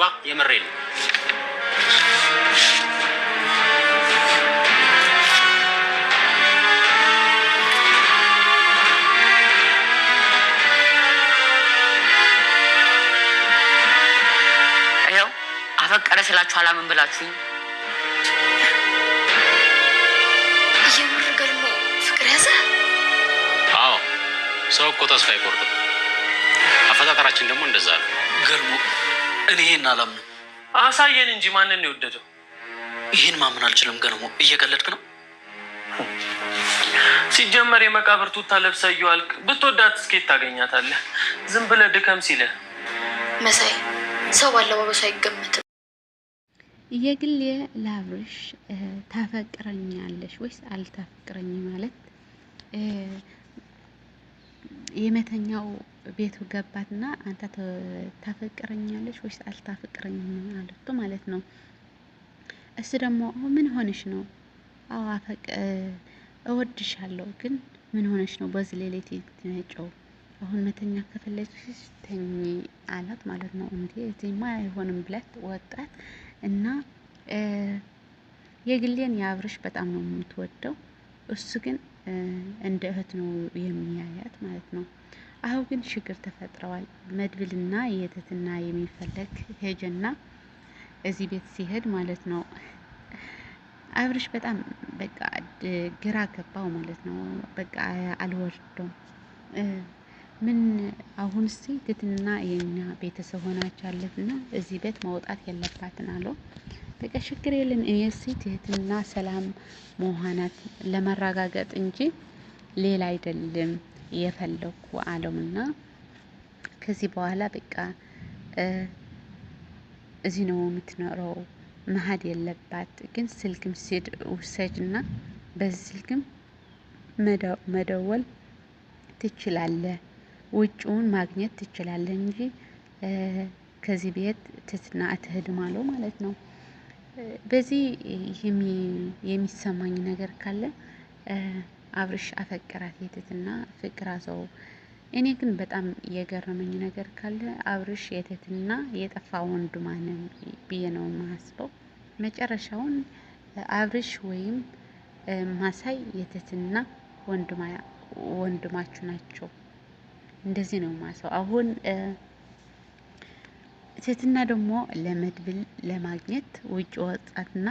ሽባ፣ የምሬ ነው። ይኸው አፈቀረ ስላችሁ አላምን ብላችሁኝ። የምር ገልሞ ፍቅር ያዘ። አዎ፣ ሰው እኮ ተስፋ አይቆርጥም። አፈጣጠራችን ደግሞ እንደዛ ነው። ገልሞ፣ እኔ ይሄን አላምንም። አሳየን እንጂ ማንን ነው የወደደው? ይህን ማመን አልችልም። ገልሞ፣ እየቀለድክ ነው። ሲጀመር የመቃብር ቱታ ለብሰህ እየዋልክ ብትወዳት እስኬት ታገኛታለህ። ዝም ብለህ ድከም ሲልህ። መሳይ፣ ሰው ባለባበሱ አይገመትም። የግሌ ላብርሽ ታፈቅረኛለሽ ወይስ አልታፈቅረኝ ማለት የመተኛው ቤቱ ገባትና አንተ ታፈቅረኛለሽ ወይስ አልታፈቅረኝም አለቱ ማለት ነው። እሱ ደግሞ ምን ሆነሽ ነው? አዎ እወድሻለሁ፣ ግን ምን ሆነሽ ነው በዚህ ሌሊት የምትመጪው? አሁን መተኛ ከፈለግሽ ተኝ አላት ማለት ነው። እንዴ እዚህማ አይሆንም ብላት ወጣት። እና የግሌን የአብርሽ በጣም ነው የምትወደው፣ እሱ ግን እንደ እህት ነው የሚያያት ማለት ነው። አሁን ግን ችግር ተፈጥረዋል። መድብልና የትትና የሚፈለግ ሄጀና እዚህ ቤት ሲሄድ ማለት ነው አብርሽ በጣም በቃ ግራ ገባው ማለት ነው። በቃ አልወርደውም ምን አሁን እስቲ ትትና የኛ ቤተሰብ ሆናችኋለትና እዚህ ቤት መውጣት የለባትን አለው። በቃ ችግር የለን፣ እኔ እስቲ ትህትና ሰላም መሆናት ለመረጋገጥ እንጂ ሌላ አይደለም የፈለኩ አለውና ከዚህ በኋላ በቃ እዚህ ነው የምትኖረው፣ መሀድ የለባት ግን ስልክም ሲድ ውሰጅና በዚህ ስልክም መደወል ትችላለህ፣ ውጭውን ማግኘት ትችላለህ እንጂ ከዚህ ቤት ትትና አትሄድም አለው ማለት ነው። በዚህ የሚሰማኝ ነገር ካለ አብርሽ አፈቀራት የትትና ፍቅር አዘው። እኔ ግን በጣም የገረመኝ ነገር ካለ አብርሽ የትትና የጠፋ ወንድሟ ነው ብዬ ነው የማስበው። መጨረሻውን አብርሽ ወይም ማሳይ የትትና ወንድማችሁ ናቸው። እንደዚህ ነው ማሰው። አሁን ትህትና ደግሞ ለመድብል ለማግኘት ውጭ ወጣትና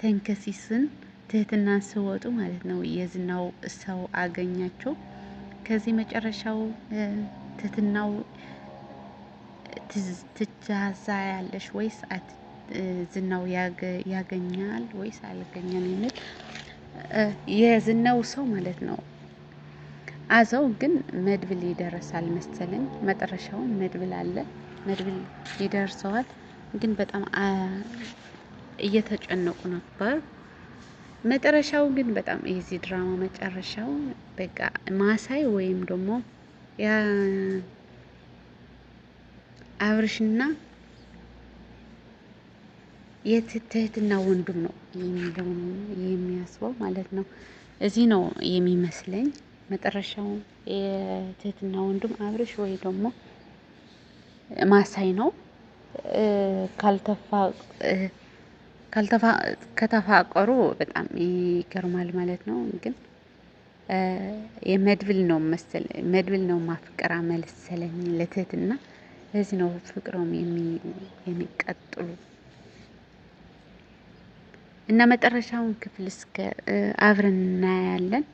ተንከሲስን ትህትናን ስወጡ ማለት ነው የዝናው ሰው አገኛቸው። ከዚህ መጨረሻው ትህትናው ትጃዛ ያለሽ ወይስ ዝናው ያገኛል ወይስ አልገኛል የሚል የዝናው ሰው ማለት ነው። አዘው ግን መድብል ይደርሳል መሰለኝ። መጨረሻውን መድብል አለ፣ መድብል ይደርሰዋል። ግን በጣም እየተጨነቁ ነበር። መጨረሻው ግን በጣም የዚህ ድራማ መጨረሻው በቃ ማሳይ ወይም ደግሞ ያ አብርሽና የትህትና ወንድም ነው የሚለው የሚያስበው ማለት ነው። እዚህ ነው የሚመስለኝ መጨረሻው የትህትና ወንድም አብርሽ ወይ ደግሞ ማሳይ ነው። ከተፋቀሩ በጣም ይገርማል ማለት ነው። ግን የመድብል ነው መሰል መድብል ነው ማፍቀራ መሰለኝ ለትህትና። ለዚህ ነው ፍቅሮም የሚቀጥሉ እና መጨረሻውን ክፍል እስከ አብረን እናያለን።